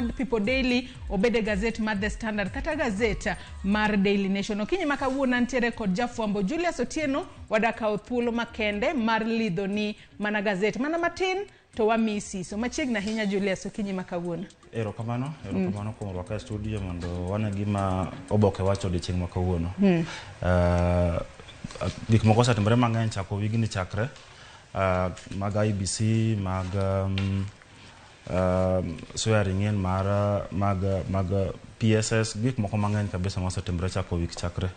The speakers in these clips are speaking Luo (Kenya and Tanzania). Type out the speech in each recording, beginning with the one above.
mar People Daily, obed e gazet mar The Standard kata gazet mar Daily Nation. Okinyi ma kawuono antiere kod jafwambo Julius Otieno, wadakawo thuolo makende mar lidhoni mana gazet mana matin to wamiyi siso. Machiegni ahinya Julius, okinyi ma kawuono. Erokamano, erokamano kuom rwaka e studio mondo wane gima oboke wacho odiochieng' ma kawuono. Gik moko osetimore mang'eny chako wigni chakre mag IEBC, mag swearing in mar mag PSS, gik moko mang'eny kabisa mosetimore chako wik chakre.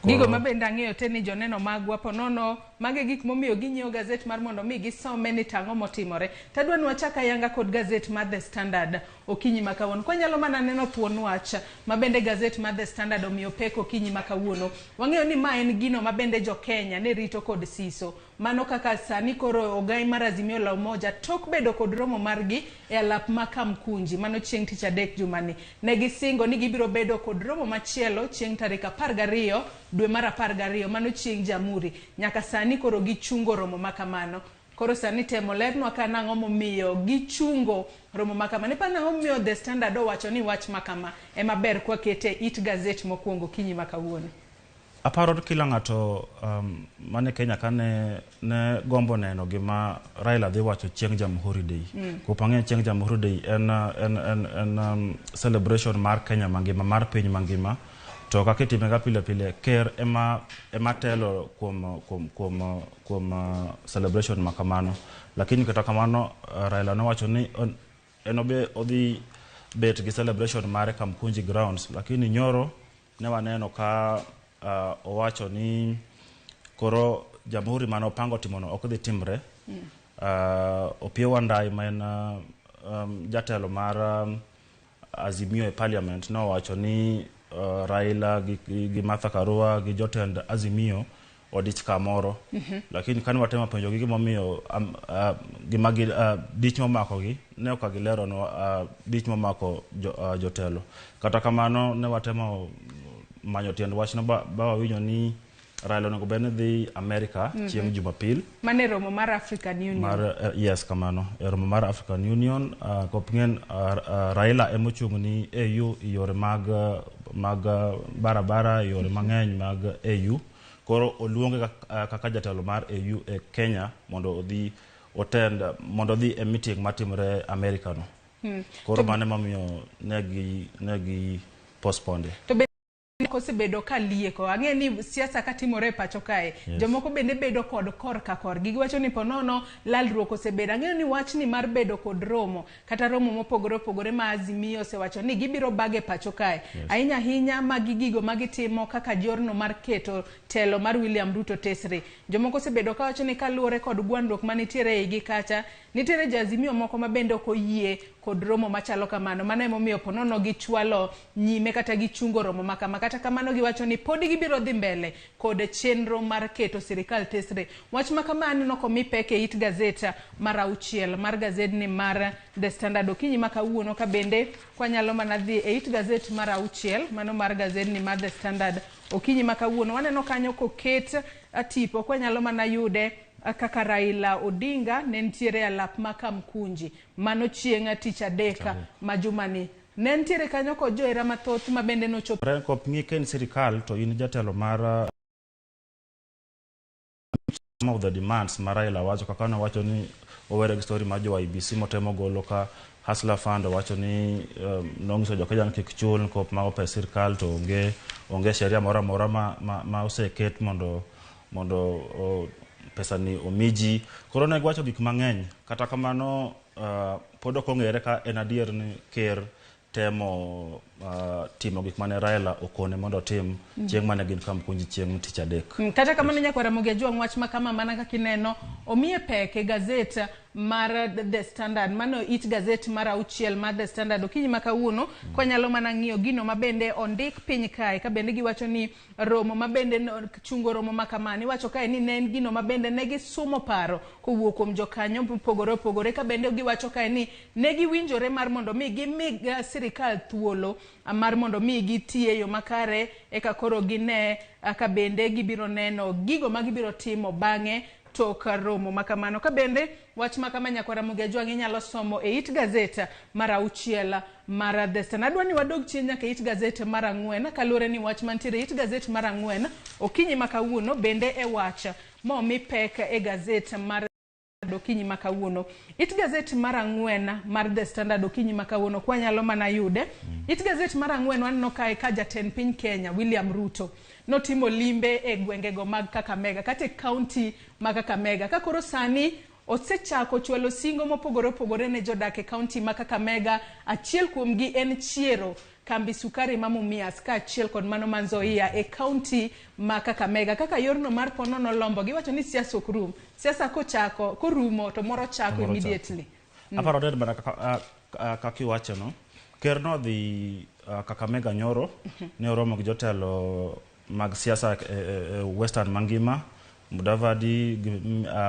Gigo ma bende ang'eyo te ni joneno magwa ponono mage gik momiyo ginyiewo gazet mar mondo mi gisome ni tang'o motimore. Tadwa ni wachak ayanga kod gazet mar The Standard okinyi ma kawuono. Kwanyalo mana neno thuon wach ma bende gazet mar The Standard omiyo pek okinyi ma kawuono. Wang'eyo ni ma en gino ma bende jo Kenya ne rito kod siso. Mano kaka sani koro ogai mar Azimio la Umoja tok bedo kod romo margi e alap ma Kamkunji mano chieng' tich adek jumani. Ne gisingo ni gibiro bedo kod romo machielo chieng' tarik 12 dwe mar 12 mano chieng' Jamhuri. Nyaka sani koro gichungo romo ma kamano. Koro sani temo lernwa ka nang'o momiyo gichungo romo ma kama. Nipa nang'o momiyo The Standard owacho ni wach ma kama ema ber kwakete it gazet mokwongo okinyi ma kawuono. Aparo kila ng'ato mane Kenya ka ne gombo neno gima Raila dhi wacho chieng' Jamhuri Day. Kuom chieng' Jamhuri Day en celebration mar Kenya mangima, mar piny mangima. To kaka itime ga pile pile, ker ema telo kuom celebration ma kamano. Lakini kata kamano, Raila nowacho ni en obe odhi bet gi celebration mare Kamkunji grounds. Lakini nyoro ne waneno ka owacho ni koro Jamhuri mane opango timono ok dhi timre. Opiyo Wandayi ma en jatelo mar Azimio e parliament nowacho ni Raila gi Martha Karua gi jotend Azimio odich kamoro. Lakini kane watemo penjogi gimomiyo gima gi dich momakogi, ne ok gileronwa dich momako jotelo. Kata kamano ne watemo manyo tiend wachno ba wawinjo ni Raila onego bed ni dhi Amerika chieng' Jumapil. Mane romo mar African Union. Mar, yes, kamano. E romo mar African Union, kopng'en Raila emochung' ni AU e yore mag barabara, e yore mang'eny mag AU. Koro oluonge kaka jatelo mar AU e Kenya mondo odhi otend, mondo odhi e meeting matimore Amerika no. Koro mano emomiyo negi postpone. To bende osebedo ka lieko. Ang'e ni siasa katimore e pacho kae, jomoko bende bedo kod korka korgi. Giwacho ni ponono lalruok osebedo. Ang'eyo ni wachni mar bedo kod romo kata romo mopogore opogore ma Azimio osewacho ni gibiro bage pacho kae. Ahinya ahinya magi gigo magitimo kaka jorno mar keto telo mar William Ruto tesre. Jomoko osebedo kawacho ni kaluwore kod gwandruok manitiere eigi kacha, nitiere jo Azimio moko ma bende ok oyie kod romo machalo kamano. Mano emomiyo ponono gichwalo nyime kata gichungo romo ma kama. Kata kamano giwacho ni podi gibiro dhi mbele kod chenro mar keto sirikal tesre. Wach ma kama aneno komi pek e it gazet mar 6 mar gazedni mar The Standard okinyi ma kawuono, ka bende kwanyalo mana dhi e it gazet mar 6 mano mar gazedni mar The Standard okinyi ma kawuono, waneno kanyo koket tipo kwanyalo mana yude kaka Raila Odinga ne nitiere e alap ma Kamkunji mano chieng' tich adek ma jumani. Ne nitiere kanyo kod johera mathoth ma bende nochopo. Kop ng'i ka in sirikal to in jatelo mar some of the demands ma Raila wacho, kaka nowacho ni owere gi story mar jo IEBC motemo golo ka Hustler Fund, owacho ni nonyiso jo Kenya ni kik chul kop mago pes sirikal, to onge sheria moro amora ma oseket mondo pesa ni omi ji. Koro ne giwacho gik mang'eny. Kata kamano pod ok ong'ere ka en adier ni ker temo timo gik mane Raila okone mondo otim chieng' mane gin Kamkunji chieng' tich adek. Kata kamano nyakwar Ramogi Ajwang', wach ma kama mana kaka ineno omiye pek e gazet mar The Standard, mano it gazet mar 6 mar The Standard okinyi ma kawuono. Kwanyalo mana ng'iyo gino ma bende ondik piny kae, ka bende giwacho ni romo ma bende chungo romo ma kama, iwacho kae ni ne en gino ma bende ne gisumo paro kowuok kuom jokanyo mopogore opogore, ka bende giwacho kae ni ne giwinjore mar mondo mi gimi sirikal thuolo mar mondo mi giti e yo makare, eka koro gine ka bende gibiro neno gigo ma gibiro timo bang'e. Tok romo makamano. Ka bende wach makama nyakwara Ramogi Ajwang' inyalo somo e it gazet mar 6 mar The Standard. Adwa ni wadog chien nyaka e it gazet mar 4 kaluwore ni wach mantiere e it gazet mar 4 okinyi ma kawuono bende e wach momi pek e gazet mar okinyi ma kawuono. It gazet mar 4 mar The Standard okinyi ma kawuono kwanyalo mana yude. It gazet mar 4 waneno kae ka jatend piny Kenya William Ruto notimo limbe e gwengego mag Kakamega kata e kaunti ma Kakamega. Ka koro sani osechako chwalo singo mopogore opogore ne jodak e kaunti ma Kakamega. Achiel kuomgi en chiero kambi sukari ma Mumias kaachiel kod mano ma Nzoia e kaunti ma Kakamega. Kaka yorno mar ponono lombo, giwacho ni siasa ok rum. Siasa kochako, korumo to moro chako immediately. Aparo det mana kaka iwacho no. Ker nodhi Kakamega nyoro, ne oromo gi jotelo mag siasa e Western mangima, Mudavadi,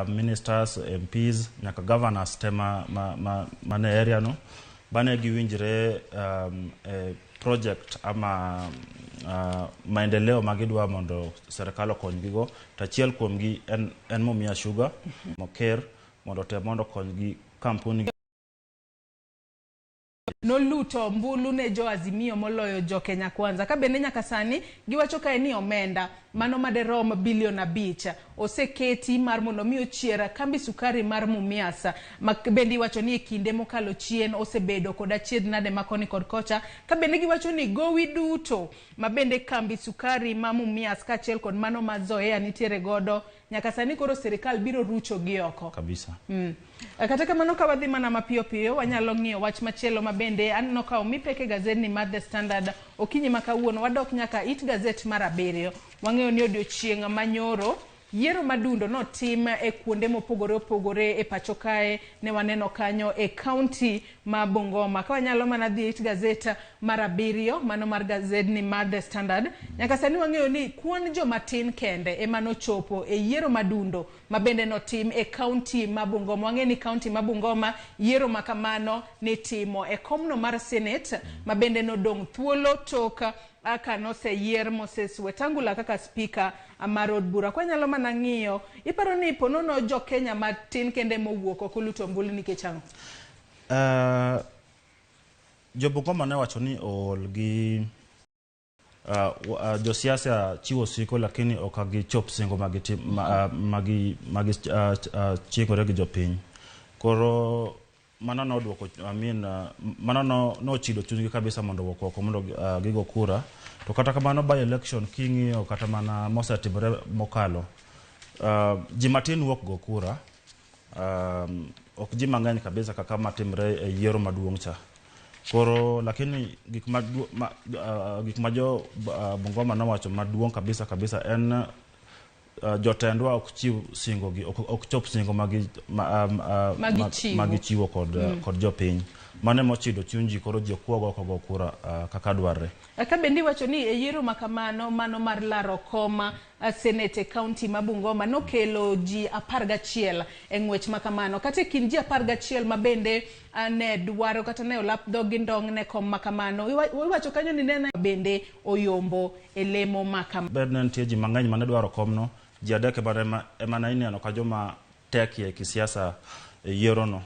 ministers, MPs, nyaka governors te ma ne area no. Bane giwinjre e project ama maendeleo magidwa mondo serikal okonygigo. To achiel kuomgi en Mumia Sugar, ker mondo otem mondo okonygi kampuni noluto ombulu ne jo Azimio moloyo jo Kenya Kwanza. Ka bende nyaka sani giwacho kae ni omenda mano maderom bilion 5 oseketi mar mondo mi ochier kambi sukari mar Mumias, ma bende iwacho ni e kinde mokalo chien osebedo kod achiedh nade ma koni kod kocha. Ka bende giwacho ni gowi duto ma bende kambi sukari ma Mumias kaachiel kod mano ma Nzoia nitiere godo nyaka sani koro sirikal biro rucho gi oko kabisa. Kata kamano ka wadhi mana mapiyo piyo wanyalo ng'iyo wach machielo ma bende aneno ka omi pek e gazedni mar The Standard okinyi ma kawuono. Wadok nyaka it gazet mar 7. Wang'eyo ni odiochieng' manyoro yiero madundo notim e kuonde mopogore opogore e pacho kae. Ne waneno kanyo e kaunti ma Bungoma. Ka wanyalo mana dhi e it gazet mar 7 mano mar gazedni mar The Standard, nyaka sani wang'eyo ni kwan joma tin kende ema nochopo e yiero madundo ma bende notim e kaunti ma Bungoma. Wang'eyo ni kaunti ma Bungoma yiero ma kamano nitimo e komno mar Senate ma bende nodong' thuolo tok aka noseyier Moses Wetangula kaka spika mar od bura. Kwanyalo mana ng'iyo, iparo ni ponono jo Kenya matin kende mowuok ok oluto ombulu nikech ang'o? Jo Bungoma ne wacho ni ool gi josiasa chiwo siko lakini ok gichop singo magi chikore gi jopiny. Koro mano noduoko, I mean, mano nochido chunygi kabisa mondo owuok oko mondo gigo kura. To kata kamano by election king'iyo kata mana mosetimore mokalo, ji matin wuok go kura, ok ji mang'eny kabisa kaka matimre e yiero maduong' cha. Koro lakini gik ma jo Bungoma nowacho maduong' kabisa kabisa en jotendwa ok chiw singo gi, ok chop singo magichiwo kod jopiny. Mano emochido chuny ji, koro ji ok wuog oko go kura kaka dwarre. Ka bende iwacho ni e yiero ma kamano mano mar laro kom Senate e kaunti ma Bungoma nokelo ji 11 e ng'wech ma kamano. Kata e kind ji 11 ma bende ne dwaro kata ne olap dhog gi ndong' ne kom ma kamano, iwacho kanyo ni nene bende oyombo e lemo ma kamano. Bed ne nitie ji mang'eny mane dwaro komno, ji 3 ema ne ineno ka joma tekie kisiasa e yierono.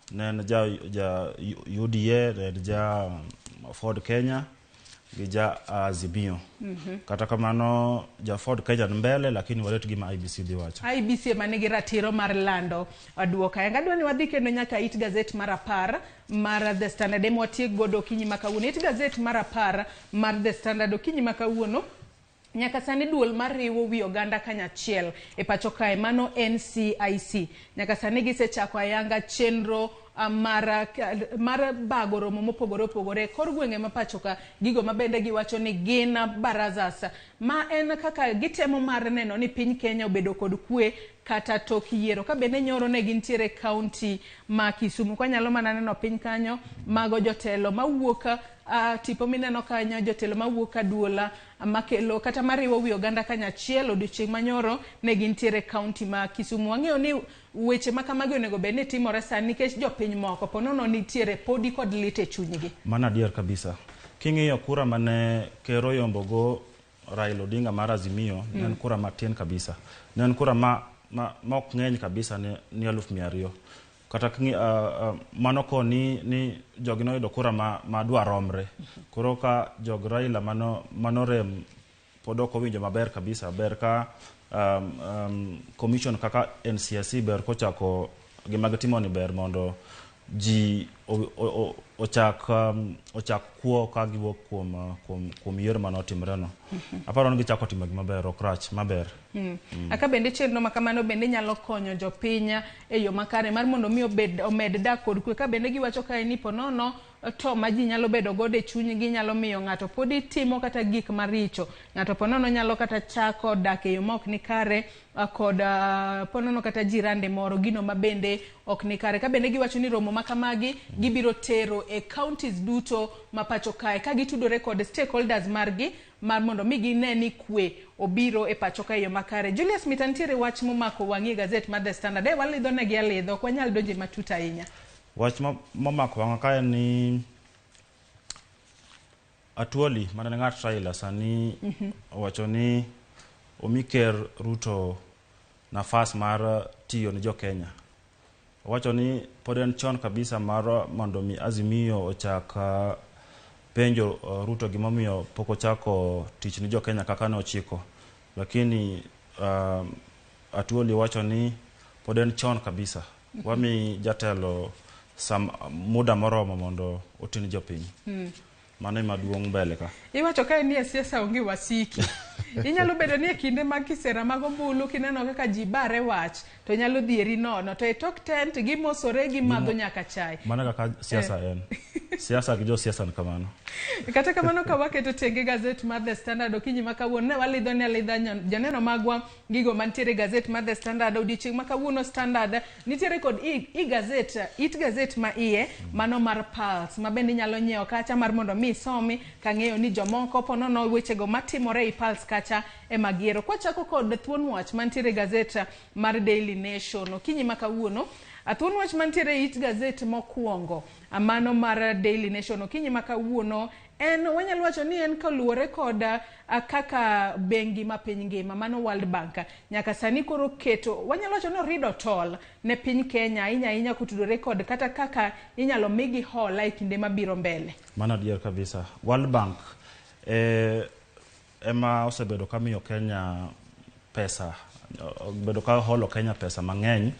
Ne en ja UDA, ne en ja Ford Kenya gi ja Azimio. Kata kamano ja Ford Kenya ni mbele, lakini waret gima IBC dhi wacho. IBC ema nigi ratiro mar lando duoko. Ayanga adwa ni wadhi kendo nyaka it gazet mar 10 mar The Standard ema watiek godo okinyi ma kawuono. It gazet mar 10 mar The Standard okinyi ma kawuono nyaka sani duol mar riwo wi oganda kanyachiel e pacho kae mano NCIC. Nyaka sani gisechako ayanga chenro mar bago romo mopogore opogore kor gwenge ma pacho ka, gigo ma bende giwacho ni gin barazas, ma en kaka gitemo mar neno ni piny Kenya obedo kod kwe kata tok yiero. Ka bende nyoro ne gintiere kaunti ma Kisumu, kwanyalo mana neno piny kanyo mago jotelo mawuok, tipo mineno kanyo jotelo mawuok aduola makelo kata mariwo wi oganda kanyachiel odiochieng' manyoro ne gintiere kaunti ma Kisumu. Wang'eyo ni weche ma kamagi onego bed ni timore sani nikech jopiny moko ponono nitiere podi kod lit e chunygi. Mano adier kabisa. King'iyo kura mane ker oyombogo Raila Odinga mar Azimio, ne en kura matin kabisa. Ne en kura ma ma ok ng'eny kabisa ni 200,000. Kata mano ko ni jogi noyudo kura ma dwa romre. Koro ka jog Raila mano rem pod ok owinjo maber kabisa, ber ka commission kaka NCIC ber kochako gima gitimo ni ber mondo ji ochak kuo ka giwuok kuom yiero manotimre no. Aparo ni gichako timo gima ber, ok rach, maber. Aka bende chenro ma kamano bende nyalo konyo jopiny e yo makare mar mondo mi omed dak kod kwe. Ka bende giwacho kae ni ponono to ma ji nyalo bedo godo e chunygi nyalo miyo ng'ato podi timo kata gik maricho. Ng'ato ponono nyalo kata chako dak e yo ma ok ni kare kod ponono kata jirande moro gino ma bende ok ni kare. Ka bende giwacho ni romo ma kamagi gibiro tero e counties duto ma pacho kae ka gitudore kod stakeholders margi mar mondo mi gine ni kwe obiro e pacho kae e yo makare. Julius Mita, nitiere wach momako wang'i e gazet mar The Standard. Walidho negi alidho, ok wanyal donje matut ahinya. Wach momako wang'a kae ni Atuoli mane en ng'at Raila sani owacho ni omi ker Ruto nafas mar tiyo ne jo Kenya. Owacho ni pod en chon kabisa mar mondo mi Azimio ochak penjo Ruto gimomiyo pok ochako tich ne jo Kenya kaka ne ochiko. Lakini Atuoli wacho ni pod en chon kabisa. Wami jatelo muda moromo mondo oti ne jopiny. Mano ema duong' mbele ka. Iwacho kae ni e siasa onge wasiki. Inyalo bedo ni e kinde mag kisera mag ombulu kineno kaka ji bare wach to nyalo dhieri nono. To e tok tent gimosore gimadho nyaka chai. Mano kaka siasa en. Siasa gi jo siasa ni kamano. Kata kamano ka waketo tenge gazet mar The Standard okinyi ma kawuono ne walidho ne alidha joneno magwa gigo mantiere gazet mar The Standard odiochieng' ma kawuono. Standard nitiere kod i-gazet, it gazet ma iye mano mar Pulse ma bende inyalo nyiewo kacha mar mondo mi isomi kang'eyo ni jomoko ponono wechego matimore ei Pulse kacha ema giero. Kwachako kod thuon wach mantiere gazet mar Daily Nation okinyi ma kawuono, thuon wach mantiere it gazet mokwongo mano mar Daily Nation okinyi ma kawuono en wanyalo wacho ni en koluwore kod kaka bengi ma piny ngima mano World Bank nyaka sani koro keto wanyalo wacho ni orido tol ne piny Kenya ahinya ahinya kotudore kod kata kaka inyalo migi hola e kinde mabiro mbele. Mano adier kabisa. World Bank ema osebedo ka miyo Kenya pesa, obedo ka holo Kenya pesa mang'eny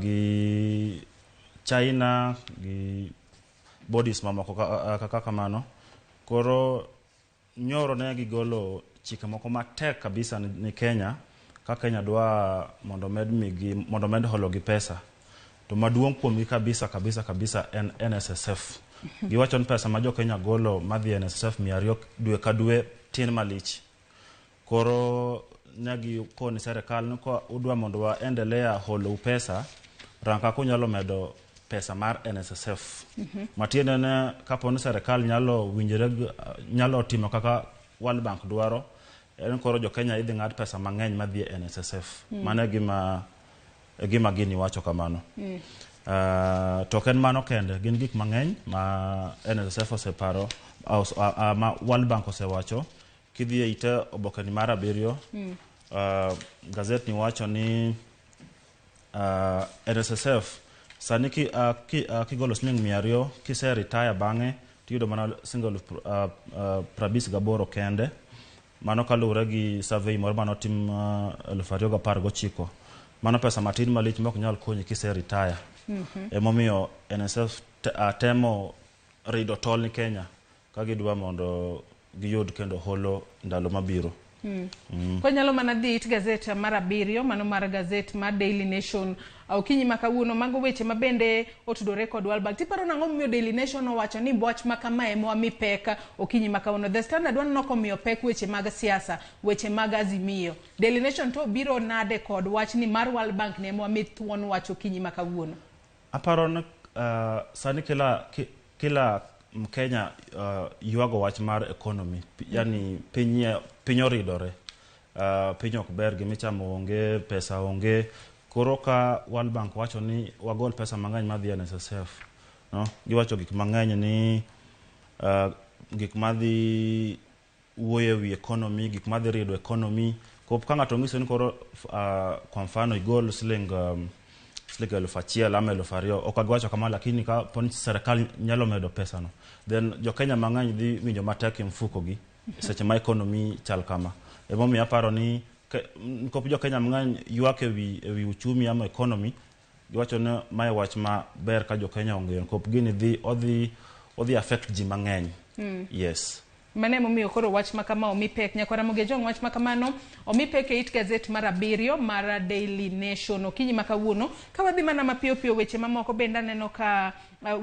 gi China gi bodies mamoko kaka kamano. Koro nyoro ne gigolo chike moko matek kabisa ni Kenya ka Kenya dwa mondo med migi mondo med holo gi pesa. To maduong' kuomgi kabisa kabisa kabisa en NSSF. Giwacho ni pesa ma jo Kenya golo madhi NSSF 200 dwe ka dwe tin malich. Koro ne gikoni serikal ni ka udwa mondo waendelea holou pesa, rang kaka unyalo medo pesa mar NSSF. Matiende ne kapo ni serikal nyalo winjore nyalo timo kaka World Bank dwaro, en koro jo Kenya idhi ng'ad pesa mang'eny madhi e NSSF. Mano e gima gini wacho kamano. To ok en mano kende, gin gik mang'eny ma NSSF oseparo, ma World Bank osewacho. Kidhi e ite oboke ni mar 7, gazet ni wacho ni NSSF sani kigolo siling 200 kise retire bang'e tiyudo mana siling 58 kende. Mano kaluwore gi survey moro manotim 2019. Mano pesa matin malich mok nyal konyi kise retire. Emomiyo NSSF temo rido tol ni Kenya ka gidwa mondo giyud kendo holo ndalo mabiro. Konyalo mana dhi it gazet mar 7 mano mar gazet mar Daily Nation okinyi ma kawuono. Mago weche ma bende otudore kod World Bank. Tiparo nang'o momiyo Daily Nation owacho ni wach ma kama ema wami pek okinyi ma kawuono? The Standard waneno komiyo pek weche mag siasa, weche mag Azimio. Daily Nation to biro nade kod wach ni mar World Bank ne ema wami thuon wach okinyi ma kawuono? Aparo ni sani kila Mkenya ywago wach mar economy, yani piny oridore, piny ok ber, gimichamo onge, pesa onge. Koro ka World Bank wacho ni wagol pesa mang'eny madhi NSSF, no? Giwacho gik mang'eny ni gik madhi wuoyo ewi economy, gik madhi rido economy. Kop ka ng'ato ng'iso ni koro kwa mfano igol siling 1000 ama 2000, ok agiwacho kamano, lakini ka po ni serikal nyalo medo pesa no, then jo Kenya mang'eny dhi winjo matek e mfuko gi seche ma economy chal kama. Emomiyo aparo ni nikop jo Kenya mang'eny ywak ewi uchumi ama economy, giwacho ni mae wach ma ber ka jo Kenya ong'eyo nikop gini dhi odhi affect ji mang'eny. Yes. Mano emomiyo koro wach ma kama omi pek. Nyakwar Ramogi Ojwang', wach ma kamano omi pek e it gazet mar 7 mar Daily Nation okinyi ma kawuono. Ka wadhi mana mapiyo piyo weche mamoko bende aneno ka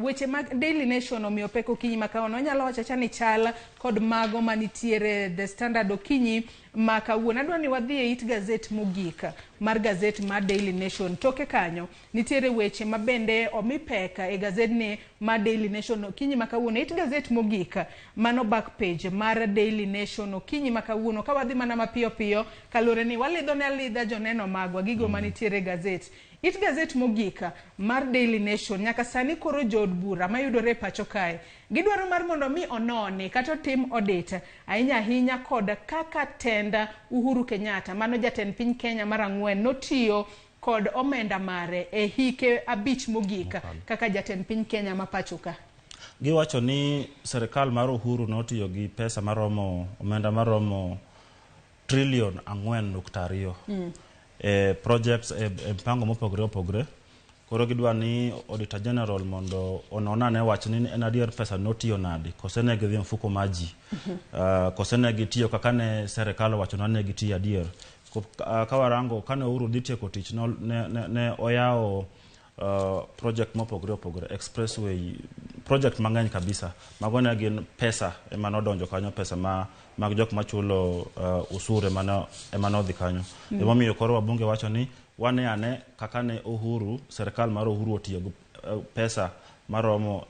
weche mag Daily Nation omiyo pek okinyi ma kawuono. Wanyalo wacho acha ni chal kod mago manitiere The Standard okinyi ma kawuono. Adwa ni wadhi e it gazet mogik mar gazet mar Daily Nation. Toke kanyo nitiere weche ma bende omi pek e gazedni mar Daily Nation okinyi ma kawuono. It gazet mogik mano back page mar Daily Nation okinyi ma kawuono. Ka wadhi mana mapiyo piyo kaluwore ni walidho ne alidha joneno magwa gigo manitiere e gazet. It gazet mogik mar Daily Nation nyaka sani koro jood bura mayudore e pacho kae gidwaro mar mondo mi ononi kata otim audit ahinya ahinya kod kaka tend Uhuru Kenyatta mano jatend piny Kenya mar 4 notiyo kod omenda mare e hike 5 mogik kaka jatend piny Kenya ma pacho ka. Giwacho ni serikal mar Uhuru notiyo gi pesa maromo omenda maromo trilion 4.2 e projects e mpango mopogore opogore. Koro gidwa ni Auditor General mondo onon ane wach ni en adier pesa notiyo nade, kose ne gidhi e mfuko mar ji, kose ne gitiyo kaka ne serikal owacho ni ne gitiyo adier. Ka warango kane Uhuru dhi tieko tich ne oyawo project mopogore opogore, expressway, project mang'eny kabisa. Mago ne gin pesa ema nodonjo kanyo, pesa ma mag jok machulo usuru ema nodhi kanyo. Emomiyo koro wabunge wacho ni wane ane kaka ne Uhuru, serikal mar Uhuru otiyo gi pesa maromo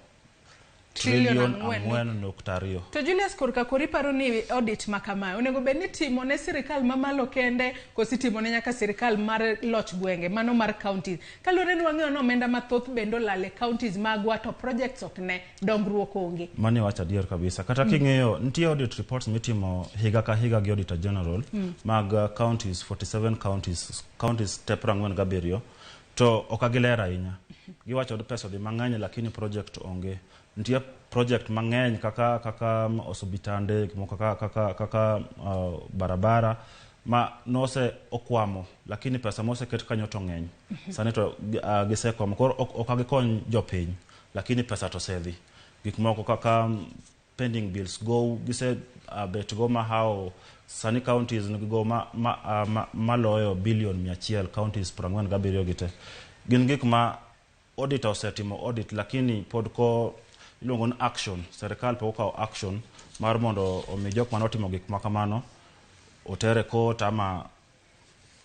trilion 4.2. To Julius korka kori paro ni audit ma kamae onego bed ni timo ne sirikal mamalo kende koso itimo ne nyaka sirikal mar loch gwenge mano mar counties. Kaluwore ni wang'eyo ni omenda mathoth bende olal e counties magwa to projects ok ne dongruok onge. Mano wach adier kabisa. Kata king'iyo nitie audit reports mitimo higa ka higa gi Auditor General mag counties 47 counties, counties te 47 to ok giler ahinya. Giwacho ni pesa odhi mang'eny lakini project onge. Nitie project mang'eny kaka osiptande, kaka barabara ma nose okwamo lakini pesa moseket kanyo to ng'eny. Sani to gisekwamo koro ok gikony jopiny lakini pesa to osedhi. Gik moko kaka pending bills go gise bet go mahao sani counties nigi go maloyo billion 100 counties 47 gi te. Gin gik ma auditor osetimo audit lakini pod ko iluongo ni action, serikal pok okawo action mar mondo omi jok manotimo gik ma kamano otere court ama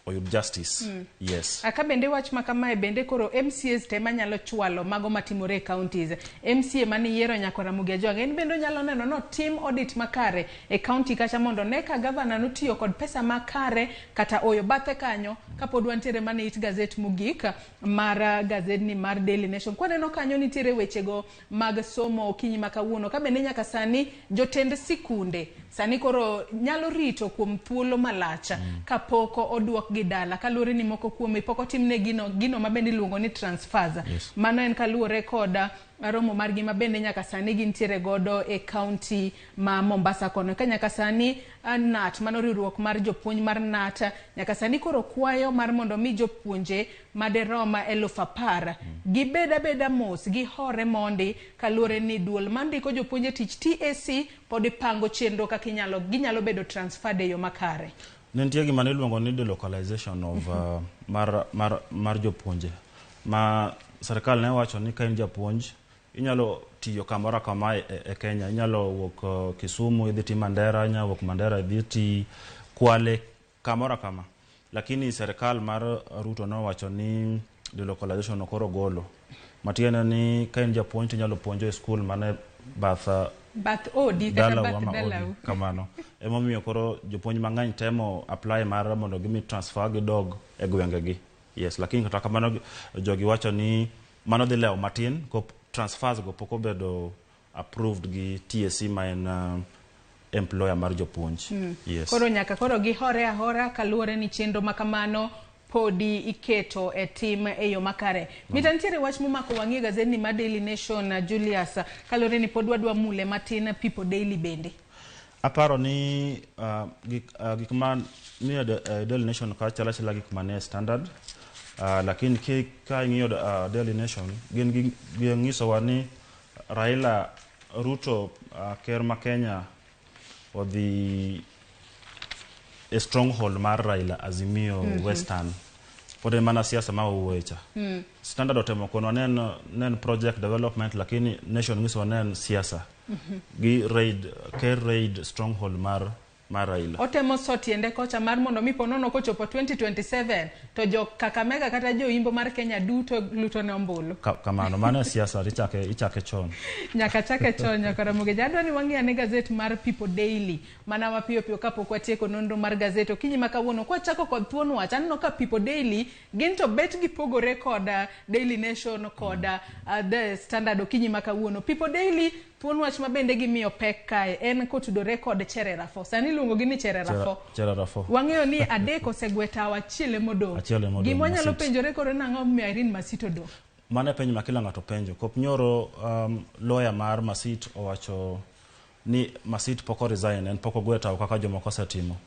oyud justice. Yes. Aka bende wach ma kamae bende koro MCAs te manyalo chwalo mago matimore e counties. MCA mane yiero Nyakwar Ramogi Ojwang' en bende onyalo neno no tim audit makare e county kacha mondo ne ka gavana notiyo kod pesa makare kata oyo. Bathe kanyo kapod wantiere mana it gazet mogik mar gazedni mar Daily Nation. Kwaneno kanyo nitiere wechego mag somo okinyi ma kawuono ka bende nyaka sani jotend sikunde sani koro nyalo rito kuom thuolo malach kapok oduokgi dala kaluwore ni moko kuom pok otimne gino ma bende iluongo ni transfers. Yes. Mano en kaluwore kod romo margi ma bende nyaka sani gintiere godo e county ma Mombasa kono. Ka nyaka sani KNUT, mano riwruok mar jopuonj mar KNUT, nyaka sani koro kwayo mar mondo mi jopuonje maderom 10,000 gibed abeda mos, gihore mondi kaluwore ni duol mandiko jopuonj e tich TSC pod pango chenro kaka ginyalo bedo transferred e yo makare. Ne nitie gima ne iluongo ni delocalization of mar jopuonje ma serikal ne wacho ni ka in japuonj inyalo tiyo kamoro kama e Kenya, inyalo wuok Kisumu idhi ti Mandera, inyalo wuok Mandera idhi ti Kwale, kamoro kama. Lakini serikal mar Ruto nowacho ni delocalization koro golo. Matiende ni ka in japuonj to inyalo puonjo e skul mane bath bath odi kata dalau bath ama odi, dalau. Kamano. Emomiyo koro jopuonj mang'eny temo apply mar mondo gimi transfer gidog e gwengegi. Yes, lakini kata kamano jogi wacho ni mano dhi lewo matin ko transfers go pok obedo approved gi TSC ma en employer mar jopuonj. Yes. Koro nyaka koro gihore ahora kaluwore ni chenro ma kamano podi iketo e tim e yo makare. Mita nitiere wach momako wang'i e gazetni mar Daily Nation, Julius, kaluwore ni pod wadwa mule matin People Daily bende. Aparo ni gik ma nie Daily Nation ka chalo achala gik manie Standard, lakini ka ing'iyo Daily Nation gin ginyisowa ni Raila Ruto, ker ma Kenya, odhi e stronghold mar Raila, Azimio Western. Pod en mana siasa ma owuoye cha. Standard otemo konwa ne en project development, lakini Nation nyisowa ne en siasa. Gi raid, ker raid stronghold mar Raila. Otemo so tiende kocha mar mondo mi ponono kochopo 2027 to jo Kakamega kata jo Imbo mar Kenya duto luto ne ombulu. Kamano, mano e siasa, ichake chon. Nyaka chake chon nyaka Ramogi. Adwa ni wang'i ane gazet mar People Daily mana mapiyo piyo kapok watieko nonro mar gazet okinyi ma kawuono. Kwachako kod thuon wach, aneno ka People Daily gin to bet gipogore kod Daily Nation kod The Standard okinyi ma kawuono. People Daily thuon wach ma bende gimiyo pek kae en kotudore kod Cherera 4. Sani iluongo gi ni Cherera 4. Cherera 4. Wang'eyo ni adek osegwe tawo, achiel emodong'. Achiel emodong', Gima wanyalo Masit. penjore koro nang'o momiyo Irene Masit odong'? Mano e penjo ma kila ng'ato penjo. Kop nyoro lawyer mar Masit owacho ni Masit pok o resign, en pok ogwe tawo kaka jomoko osetimo.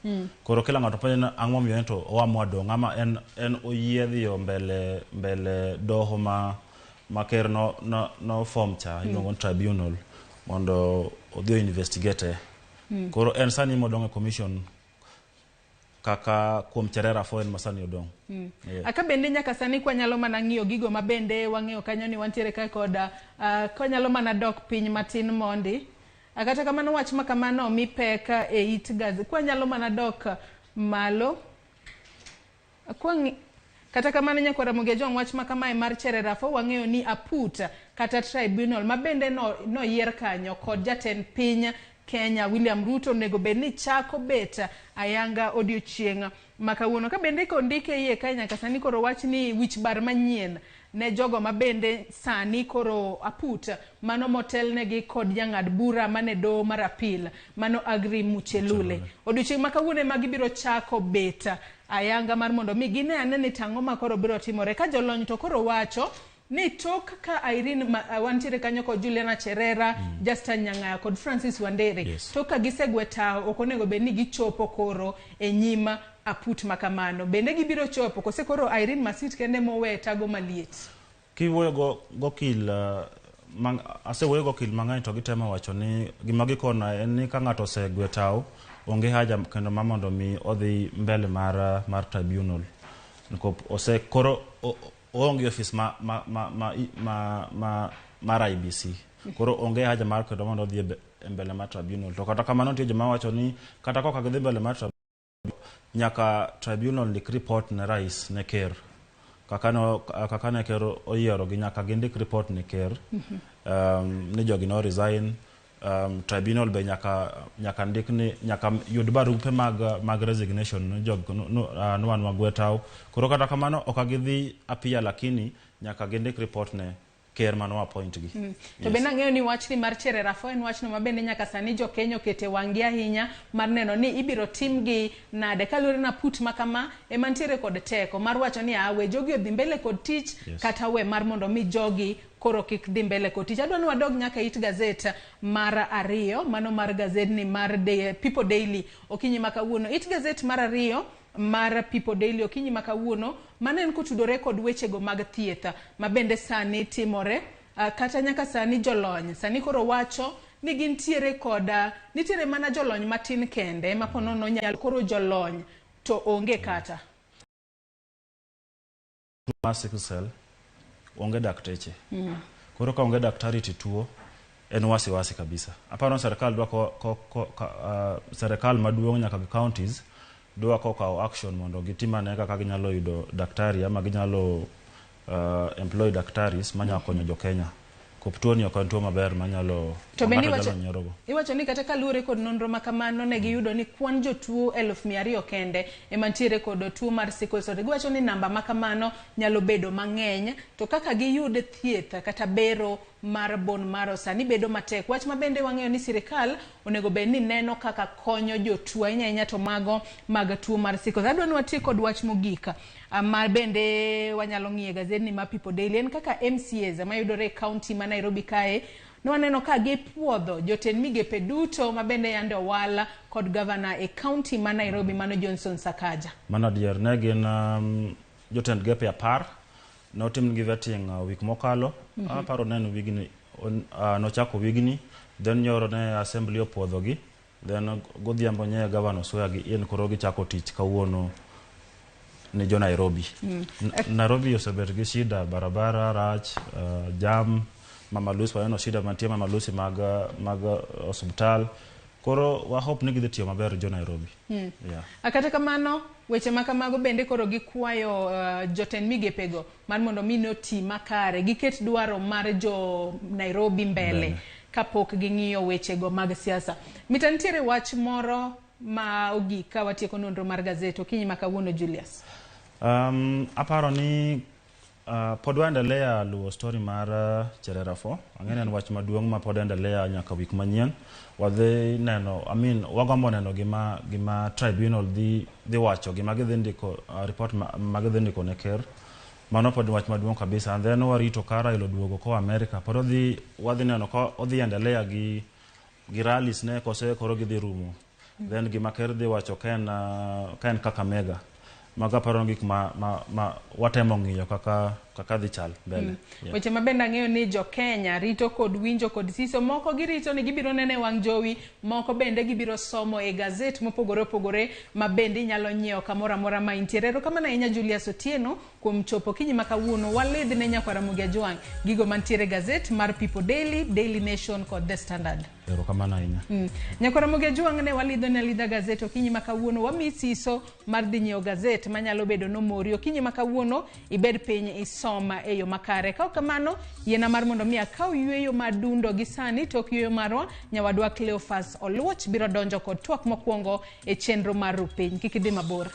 Koro kila ng'ato penjo ni ang'o momiyo en to oamua dong', ama en oyie dhiyo mbele doho ma ker no form cha, iluongo ni tribunal, mondo odhi o investigate. Koro en sani modong' e commission kaka kuom Cherera 4 en ma sani odong'. Yeah. Aka bende nyaka sani kwanyalo mana ng'iyo gigo ma bende wang'eyo kanyo ni wantiere kae kod kwanyalo mana dok piny matin mondi. Kata kamano wach ma kamano omi pek e it gazet. Kwanyalo mana dok malo. Kata kamano nyakwar Ramogi Ajwang', wach ma kamae mar Cherera 4 wang'eyo ni aput kata tribunal ma bende noyier kanyo kod jatend piny Kenya William Ruto onego bed ni chako bet ayanga odiochieng' ma kawuono. Ka bende kondike iye kae nyaka sani koro wach ni wich bar manyien ne jogo ma bende sani koro aput mano motelnegi kod jang'ad bura mane doho mar apil mano Agri Muchelule. Odiochieng' ma kawuono ema gibiro chako bet ayanga mar mondo mi gine ane ni tang'o ma koro biro timore ka jolony to koro wacho ni tok ka Irene wantiere kanyo kod Juliana Cherera, Justin Nyang'aya kod Francis Wandere. Tok ka gisegwe tawo, ok onego bed ni gichopo koro e nyim aput ma kamano. Bende gibiro chopo kose koro Irene Masit kende mowe tago maliet? Kiwuoyo go gokil asewuoyo gokil mang'eny to gitemo wacho ni gima gikona en ni ka ng'ato osegwe tawo, onge haja kendo ma mondo mi odhi mbele mar tribunal. Nikop ose koro oonge ofis ma mar IEBC. Koro onge haja mar kendo mondo odhi e mbele mar tribunal. To kata kamano nitie joma wacho ni kata koka gidhi mbele mar tribunal, nyaka tribunal ndik report ne rais, ne ker. Kaka ne ker oyiero gi, nyaka gindik report ne ker ni jogi no resign. Tribunal be nyaka ndik ni nyaka yud barupe mag resignation ni jog no wan wagwe tawo. Koro kata kamano ok gidhi apiya, lakini nyaka gindik report ne ker mano appoint gi. To bende ang'eyo ni wachni mar Cherera 4 en wachno ma bende nyaka sani jo Kenya okete wang'gi ahinya mar neno ni ibiro timgi nade kaluwore na put ma kama ema nitiere kod teko mar wacho ni we jogi odhi mbele kod tich kata we mar mondo mi jogi koro kik dhi mbele kod tich. Adwa ni wadog nyaka it gazet mar ariyo, mano mar gazetni mar People Daily okinyi ma kawuono. It gazet mar ariyo mar People Daily okinyi ma kawuono, mano en kotudore kod wechego mag thieth ma bende sani timore. Kata nyaka sani jolony sani koro wacho ni gintiere kod nitiere mana jolony matin kende ma ponono nyalo koro jolony to onge kata mar sickle cell onge dakteche. Koro ka onge daktari to tuo en wasiwasi kabisa. Aparo ni serikal dwa ko serikal maduong' nyaka gi counties dwa kokawo action mondo gitim ane kaka ginyalo yudo daktari ama ginyalo employ daktaris manyalo konyo jo Kenya. Kop tuo ni ok en tuo maber manyalo To bende ng'ato iwacho, nyalo nyiero iwacho ni kata kaluwore kod nonro ma kamano ne giyudo ni kwan jotuo 200,000 kende ema ntiere kod tuo mar sickle cell. Giwacho ni namba ma kamano nyalo bedo mang'eny to kaka giyud thieth kata bero mar bone marrow sani bedo matek. Wach ma bende wang'eyo ni sirikal onego bed ni neno kaka konyo jotuo ahinya ahinya to mago mag tuo mar sickle. Adwa ni wati kod wach mogik ma bende wanyalo ng'iyo e gazetni ma People Daily en kaka MCAs mayudore e county ma Nairobi kae nwaneno ka gipuodho jotend migepe duto ma bende yande owal kod gavana e county ma Nairobi mano Johnson Sakaja. Mano adier ne gin jotend gepe 10 notimnegi vetting wik mokalo. Aparo ne en wigni nochako wigni, then nyoro ne assembly opuodhogi, then godhiambo nye gavana oswear gi in, koro gichako tich kawuono ni jo Nairobi. Nairobi osebet gi shida, barabara rach, jam, Mama Lucy waneno shida mantie Mama Lucy mag osiptal. Koro wa hope ni gidhi tiyo maber jo Nairobi. Yeah. Kata kamano weche ma kamago bende koro gikwayo jotend migepego mar mondo mi noti makare, giket dwaro mar jo Nairobi mbele kapok ging'iyo wechego mag siasa. Mita nitiere wach moro ma ogik ka watieko nonro mar gazet okinyi ma kawuono, Julius. Aparo ni pod waendelea luwo story mar Cherera 4. Ang'e ni en wach maduong' ma pod endelea nyaka wik manyien. Wadhi neno, I mean, wagombo neno gima tribunal dhi wacho, gima gidhi ndiko, report ma gidhi ndiko ne ker. Mano pod wach maduong' kabisa. And then warito ka Raila oduogo koa America. Pod wadhi neno ka odhi endelea gi rallies ne kose koro gidhi rumo. Then gima ker dhi wacho ka en Kakamega. Mago aparo ni gik ma watemo ng'iyo kaka dhi chal mbele. Yeah. Weche ma bende ang'eyo ni jo Kenya rito kod winjo kod siso, moko girito ni gibiro neno e wang' jowi, moko bende gibiro somo e gazet mopogore opogore ma bende inyalo nyiewo kamoro amora ma intiere. Erokamano ahinya Julius Otieno kuom chopo okinyi ma kawuono. Walidh ne nyakwar Ramogi Ajwang' gigo mantiere e gazet mar People Daily, Daily Nation kod The Standard. Erokamano ahinya. Nyakwar Ramogi Ajwang' ne walidho ne alidha gazet okinyi ma kawuono. Wamiyi siso mar dhi nyiewo gazet manyalo bedo nomori okinyi ma kawuono, ibed piny isoma e yo makare. Ka ok kamano, yiena mar mondo mi akaw yweyo madundo gi sani. Tok yweyo marwa, nyawadwa Cleophas Oluoch biro donjo kod twak mokwongo e chenro mar Rupiny. Kik idhi mabor.